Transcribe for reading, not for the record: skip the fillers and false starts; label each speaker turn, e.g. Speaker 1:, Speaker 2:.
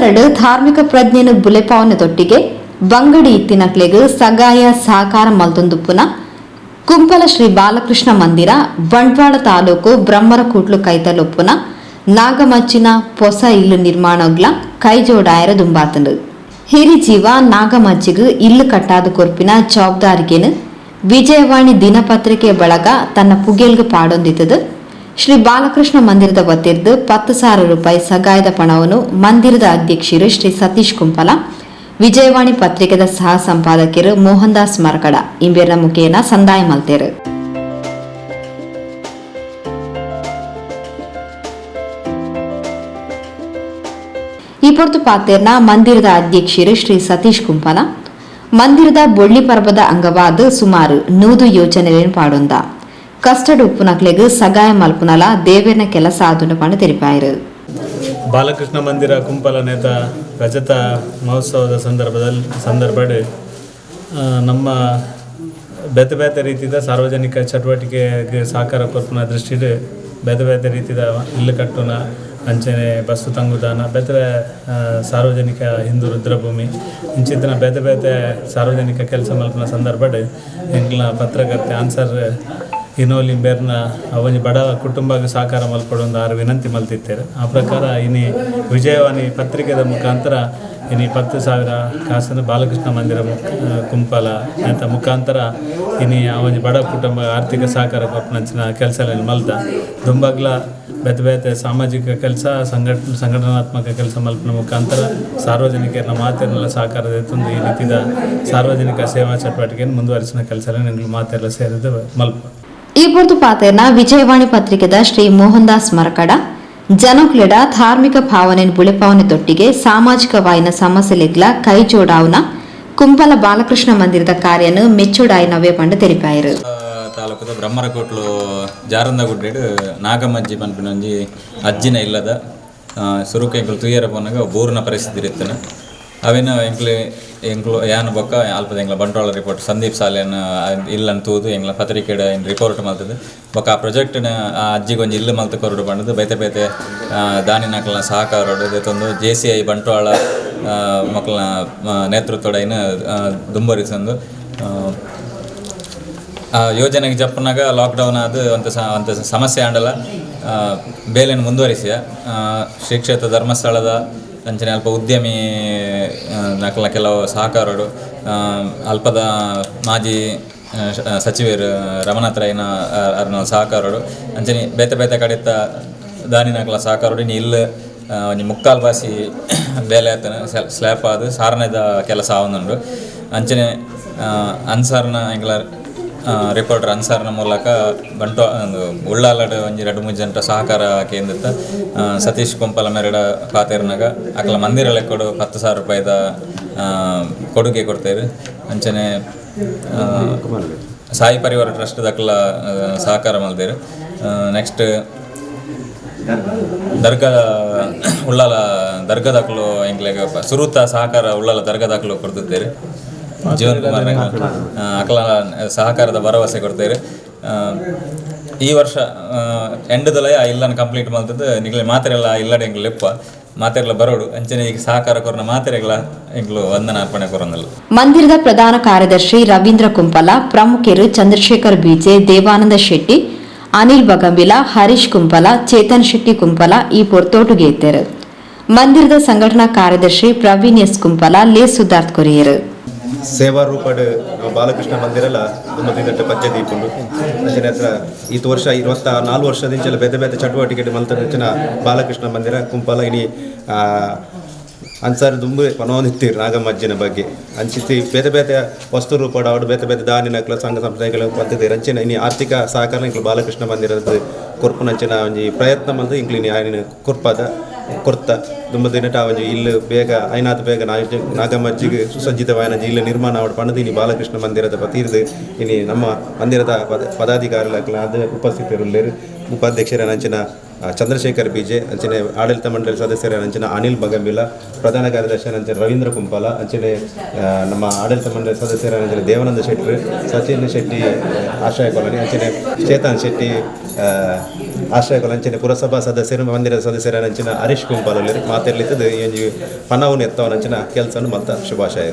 Speaker 1: ಪರಿಸರಡ್ ಧಾರ್ಮಿಕ ಪ್ರಜ್ಞೆನ್ ಬುಲೆಪಾವುನದೊಟ್ಟಿಗೆ ಬಂಗಡಿ ಇತ್ತಿನಕ್ಲೆಗ್ ಸಗಾಯ ಸಹಕಾರ ಮಲ್ತೊಂದುಪ್ಪುನ ಕುಂಪಲ ಶ್ರೀ ಬಾಲಕೃಷ್ಣ ಮಂದಿರ ಬಂಟ್ವಾಳ ತಾಲೂಕು ಬ್ರಹ್ಮರಕೂಟ್ಲು ಕೈತಲುಪ್ಪುನ ನಾಗಮಚ್ಚಿನ ಪೊಸ ಇಲ್ಲು ನಿರ್ಮಾಣಗ್ಲ ಕೈಜೋಡಾಯರ ದುಂಬಾತುಂಡು. ಹಿರಿ ಜೀವ ನಾಗಮಜ್ಜಿಗ್ ಇಲ್ಲು ಕಟ್ಟಾದು ಕೊರ್ಪಿನ ಜವಾಬ್ದಾರಿಗೆನ್ ವಿಜಯವಾಣಿ ದಿನಪತ್ರಿಕೆ ಬಳಗ ತನ್ನ ಪುಗೆಲ್ಗ್ ಪಾಡೊಂದಿತ್ತದು. ಶ್ರೀ ಬಾಲಕೃಷ್ಣ ಮಂದಿರದ ವತಿರ್ದ್ 10,000 ರೂಪಾಯಿ ಸಗಾಯದ ಪಣವನ್ನು ಮಂದಿರದ ಅಧ್ಯಕ್ಷರು ಶ್ರೀ ಸತೀಶ್ ಕುಂಪಲ, ವಿಜಯವಾಣಿ ಪತ್ರಿಕೆದ ಸಹ ಸಂಪಾದಕರು ಮೋಹನ್ ದಾಸ್ ಮರಕಡ ಇಂಬೇರ್ನ ಮುಖೇನ ಸಂದಾಯ ಮಲ್ತೇರು. ಈ ಪೊರ್ತು ಪಾತೇರ್ನ ಮಂದಿರದ ಅಧ್ಯಕ್ಷರು ಶ್ರೀ ಸತೀಶ್ ಕುಂಪಲ, ಮಂದಿರದ ಬೊಳ್ಳಿ ಪರ್ಬದ ಅಂಗವಾದ ಸುಮಾರು 100 ಯೋಜನೆಗಳನ್ನು ಪಾಡೊಂದ ಕಸ್ಟಡ್ ಉಪ್ಪುನಕ್ಲೆಗ್ ಸಗಾಯ ಮಲ್ಪುನಲ ದೇವೇರ್ನ ಕೆಲಸ ಆದುಂಡು ಪಂಡ ತೆರಿಪಾಯರು.
Speaker 2: ಬಾಲಕೃಷ್ಣ ಮಂದಿರ ಕುಂಪಲ ನೇತ ರಜತ ಮಹೋತ್ಸವದ ಸಂದರ್ಭಡ್ ನಮ್ಮ ಬೇತೆ ಬೇತೆ ರೀತಿದ ಸಾರ್ವಜನಿಕ ಚಟುವಟಿಕೆಗೆ ಸಹಕಾರ ಕೊರ್ಪುನ ದೃಷ್ಟಿಡ್ ಬೇತೆ ಬೇತೆ ರೀತಿದ ಇಲ್ಲು ಕಟ್ಟುನ ಅಂಚನೆ ಬಸ್ಸು ತಂಗುದಾನ ಬೇತೆ ಸಾರ್ವಜನಿಕ ಹಿಂದೂ ರುದ್ರಭೂಮಿ ಇಂಚಿತ್ತಿನ ಬೇತೆ ಬೇತೆ ಸಾರ್ವಜನಿಕ ಕೆಲಸ ಮಲ್ಪುನ ಸಂದರ್ಭಡ್ ಎಂಕ್ಲ ಪತ್ರಕರ್ತೆ ಆನ್ಸರ್ ಇನೋಲಿ ಬೇರ್ನ ಅವನಿ ಬಡ ಕುಟುಂಬಕ್ಕೆ ಸಹಕಾರ ಮಲ್ಪಡೊಂದು ಆರು ವಿನಂತಿ ಮಲ್ತಿತ್ತೇರು. ಆ ಪ್ರಕಾರ ಇನಿ ವಿಜಯವಾಣಿ ಪತ್ರಿಕೆದ ಮುಖಾಂತರ ಇನಿ 10,000 ಕಾಸನ್ನು ಬಾಲಕೃಷ್ಣ ಮಂದಿರ ಕುಂಪಲ ಅಂತ ಮುಖಾಂತರ ಇನಿ ಅವನಿ ಬಡ ಕುಟುಂಬ ಆರ್ಥಿಕ ಸಹಕಾರ ಕೊರ್ಪುನಂಚಿನ ಕೆಲಸ ಮಲ್ತ ದುಂಬಗ್ಲ ಬೇತೆ ಬೇತೆ ಸಾಮಾಜಿಕ ಕೆಲಸ ಸಂಘಟನಾತ್ಮಕ ಕೆಲಸ ಮಲ್ಪನ ಮುಖಾಂತರ ಸಾರ್ವಜನಿಕರನ್ನ ಮಾತೆಲ್ಲ ಸಹಕಾರದ ಎತ್ತೊಂದು ಈ ರೀತಿಯ ಸಾರ್ವಜನಿಕ ಸೇವಾ ಚಟುವಟಿಕೆಯನ್ನು ಮುಂದುವರಿಸಿನ ಕೆಲಸ ಮಾತೆಲ್ಲ ಸೇರಿದ ಮಲ್ಪ.
Speaker 1: ಈ ಪೊರ್ತು ಪಾತೆರ್ನ ವಿಜಯವಾಣಿ ಪತ್ರಿಕೆದ ಶ್ರೀ ಮೋಹನ್ ದಾಸ್ ಮರಕಡ, ಜನಕ್ಲೆಡ ಧಾರ್ಮಿಕ ಭಾವನೆ ಬುಳೆಪಾವನೆ ತೊಟ್ಟಿಗೆ ಸಾಮಾಜಿಕವಾಯಿನ ಸಮಸ್ಯೆಲೆಗ್ಲ ಕೈ ಜೋಡಾವುನ ಕುಂಪಲ ಬಾಲಕೃಷ್ಣ ಮಂದಿರದ ಕಾರ್ಯನು ಮೆಚ್ಚುಡಾಯಿನವೇ ಪಂಡ ತೆರಿಪಾಯರು.
Speaker 3: ತಾಲೂಕುದ ಬ್ರಹ್ಮರಕೋಟ್ಲು ಜಾರಂದಗುಡ್ಡೆಡು ನಾಗಮಜ್ಜಿ ಪನ್ಪಿನೊಂಜಿ ಅಜ್ಜಿನ ಇಲ್ಲದ ಸುರುಕು ಎಂಕುಲು ತುಯ್ಯರ ಪೋನಗ ಬೋರ್ನ ಪರಿಸ್ಥಿತಿ ಇತ್ತನ. ಅವೇನು ಎಂಕ್ಲು ಎಂಕ್ಲು ಯಾನ್ ಬೊಕ್ಕ ಅಲ್ಪದ ಎಂಕ್ಲ ಬಂಟ್ವಾಳ ರಿಪೋರ್ಟ್ ಸಂದೀಪ್ ಸಾಲೆನ್ ಇಲ್ಲನ್ ತೂದು ಎಂಕ್ಲ ಪತ್ರಿಕೆಡ್ ರಿಪೋರ್ಟ್ ಮಲ್ತದು. ಬೊಕ್ಕ ಆ ಪ್ರಾಜೆಕ್ಟ್ನ ಆ ಅಜ್ಜಿಗೆ ಒಂಜಿ ಇಲ್ಲು ಮಲ್ತ್ ಕೊರಡು ಪಂಡದು ಬೇತೆ ಬೇತೆ ದಾನಿನಕ್ಲೆನ ಸಹಕಾರೊಡು ದೆತೊಂದು ಜೆ ಸಿ I Bantwal ಮೊಕ್ಲೆನ ನೇತೃತ್ವಡ್ ಐನ್ ದುಂಬರಿಸೊಂದು ಆ ಯೋಜನೆಗೆ ಜಪ್ಪುನಗ ಲಾಕ್ಡೌನ್ ಆದ್ ಒಂತೆ ಒಂತೆ ಸಮಸ್ಯೆ ಆಂಡಲ ಬೇಲೆನ್ ಮುಂದುವರಿಸಿಯ. ಶ್ರೀ ಕ್ಷೇತ್ರ ಧರ್ಮಸ್ಥಳದ ಅಂಚನೆ ಅಲ್ಪ ಉದ್ಯಮಿ ನಕಲ ಕೆಲವು ಸಹಕಾರಡು ಅಲ್ಪದ ಮಾಜಿ ಸಚಿವರು ರಮನಾಥ್ ರೈನ ಅರ್ನ ಸಹಕಾರಡು ಅಂಚನೆ ಬೇತೆ ಬೇತೆ ಕಡೆತ ದಾನಿನಕಲ ಸಹಕಾರಡು ಇನಿ ಇಲ್ಲ್ ಒಂಜಿ ಮುಕ್ಕಾಲ್ ಬಾಸಿ ಬೇಲೆ ಆತನ ಸ್ಲ್ಯಾಪ್ ಆದ್ ಸಾರನೆದ ಕೆಲಸ ಆವೊಂದುಂಡು. ಅಂಚನೆ ಅನ್ಸಾರ್ನ ಎಂಕ್ಲ ರಿಪೋರ್ಟರ್ ಅನ್ಸಾರ್ನ ಮೂಲಕ ಬಂಟ್ವಾ ಉಳ್ಳಾಲಡ್ ಒಂಜಿ ರಡ್ಡ್ ಮೂಜಿ ಜನಟ ಸಹಕಾರ ಕೇಂದ್ರತ ಸತೀಶ್ ಕುಂಪಲ ಮೆರಡ ಪಾತೆರ್ನಗ ಅಕಲ ಮಂದಿರ ಲೆಕ್ಕೊಡು 10,000 ರೂಪಾಯಿದ ಕೊಡುಗೆ ಕೊಡ್ತೇವೆ. ಅಂಚನೆ ಸಾಯಿ ಪರಿವಾರ ಟ್ರಸ್ಟ್ ದಕ್ಲ ಸಹಕಾರ ಮಲ್ದೇರು. ನೆಕ್ಸ್ಟ್ ದರ್ಗಾ ಉಳ್ಳಾಲ ದರ್ಗಾದಕ್ಲು ಎಂಕ್ಲೆಗ್ ಸುರುತ ಸಹಕಾರ ಉಳ್ಳಾಲ ದರ್ಗಾದಕ್ಲು ಕೊಡ್ತಿದ್ದೇವೆ. ಜೀವನ್ ಕುಮಾರ್ ಅಕಲ ಸಹಕಾರದ ಭರವಸೆ ಕೊಡ್ತೇವೆ. ಈ ವರ್ಷ ಎಂಡದಲಯ ಇಲ್ಲನ ಕಂಪ್ಲೀಟ್ ಮಲ್ತದ್ದು ನಿಗ್ಲೆ ಮಾತೆರೆಲ್ಲ ಇಲ್ಲಡೆ ಎಂಕ್ಲು ಲೆಪ್ಪ ಮಾತೆರ್ಲ ಬರೋಡು ಅಂಚನೆ ಈಗ ಸಹಕಾರ ಕೊರ್ನ ಮಾತೆರೆಗ್ಲ ಎಂಕ್ಲು ವಂದನ ಅರ್ಪಣೆ ಕೊರೊಂದಲ್ಲ.
Speaker 1: ಮಂದಿರದ ಪ್ರಧಾನ ಕಾರ್ಯದರ್ಶಿ ರವೀಂದ್ರ ಕುಂಪಲ, ಪ್ರಮುಖರು ಚಂದ್ರಶೇಖರ್ ಬೀಜೆ, ದೇವಾನಂದ ಶೆಟ್ಟಿ, ಅನಿಲ್ ಬಗಂಬಿಲ, ಹರೀಶ್ ಕುಂಪಲ, ಚೇತನ್ ಶೆಟ್ಟಿ ಕುಂಪಲ ಈ ಪೊರ್ತೋಟುಗೆ ಇತ್ತೆರು. ಮಂದಿರದ ಸಂಘಟನಾ ಕಾರ್ಯದರ್ಶಿ ಪ್ರವೀಣ್ ಎಸ್ ಕುಂಪಲ ಲೇ ಸುಧಾರ್ಥ ಕೊರಿಯರು.
Speaker 4: ಸೇವಾ ರೂಪಡ್ ಬಾಲಕೃಷ್ಣ ಮಂದಿರಲ ದುಮ್ಮದಿನಟ್ಟ ಪಜ್ಜೆ ದೀಪುಂಡು. ಅಂಚನೆ ಹತ್ರ ಈತ ವರ್ಷ 24 ವರ್ಷದಿಂಚಲ ಬೇತೆ ಬೇತೆ ಚಟುವಟಿಕೆ ಮಲ್ತಂಚಿನ ಬಾಲಕೃಷ್ಣ ಮಂದಿರ ಕುಂಪಲ ಇನಿ ಅನ್ಸಾರ್ ದುಂಬು ಪನೊಂದಿತ್ತೀರ್ ನಾಗಮ್ಮಜ್ಜಿನ ಬಗ್ಗೆ ಅಂಚಿತಿ ಬೇತೆ ಬೇತೆ ವಸ್ತು ರೂಪಡ್ ಬೇತೆ ಬೇತೆ ದಾನಿನಕ್ಲ ಸಂಘ ಸಂಸ್ಥೆಗಳ ಪದ್ಧತಿ ಅಂಚಿನ ಇನಿ ಆರ್ಥಿಕ ಸಹಕಾರ ಇಂಕ್ಲು ಬಾಲಕೃಷ್ಣ ಮಂದಿರದ ಕೊರ್ಪುನಂಚಿನ ಒಂಜಿ ಪ್ರಯತ್ನ ಮಲ್ತು ಇಂಕ್ಲು ಇನಿ ಆಯ್ನ ಕೊರ್ಪದ ಕೊರ್ತ ದುಂಬ ದಿನಟ ಒಂಜಿ ಇಲ್ಲು ಬೇಗ ಐನಾತ್ ಬೇಗ ನಾಗಮ್ಮಜ್ಜಿಗೆ ಸುಸಜ್ಜಿತವಾಯಿನ ಇಲ್ಲು ನಿರ್ಮಾಣ ಆವಡ್ ಪಂಡುದು ಇನಿ ಬಾಲಕೃಷ್ಣ ಮಂದಿರದ ಪತೀರ್ದು ಇನಿ ನಮ್ಮ ಮಂದಿರದ ಪದಾಧಿಕಾರಿಗಳ ಅದು ಉಪಸ್ಥಿತರುಲ್ಲೆರ್. ಉಪಾಧ್ಯಕ್ಷರ ಅಂಚಿನ ಚಂದ್ರಶೇಖರ್ ಬಿಜೆ, ಅಂಚನೆ ಆಡಳಿತ ಮಂಡಳಿ ಸದಸ್ಯರ ಅಂಚಿನ ಅನಿಲ್ ಬಗಂಬಿಲ, ಪ್ರಧಾನ ಕಾರ್ಯದರ್ಶಿ ಅಂಚಿನ ರವೀಂದ್ರ ಕುಂಪಾಲ, ಅಂಚನೆ ನಮ್ಮ ಆಡಳಿತ ಮಂಡಳಿ ಸದಸ್ಯರ ಅಂಚಿನ ದೇವಾನಂದ ಶೆಟ್ಟರು, ಸಚಿನ್ ಶೆಟ್ಟಿ ಆಶ್ರಯ ಕಾಲೋನಿ, ಅಂಚನೆ ಚೇತನ್ ಶೆಟ್ಟಿ ಆಶ್ರಯ ಕಾಲೋನಿ, ಅಂಚನೆ ಪುರಸಭಾ ಸದಸ್ಯರು, ಮಂದಿರದ ಸದಸ್ಯರ ಅಂಚಿನ ಹರೀಶ್ ಕುಂಪಾಲ ಮಾತೆರ್ಲಿತ್ತದು ಈ ಒಂಜಿ ಪನವುನು ಎತ್ತವನ ಅಂಚಿನ ಕೆಲಸನು ಮಲ್ತ ಶುಭಾಶಯ.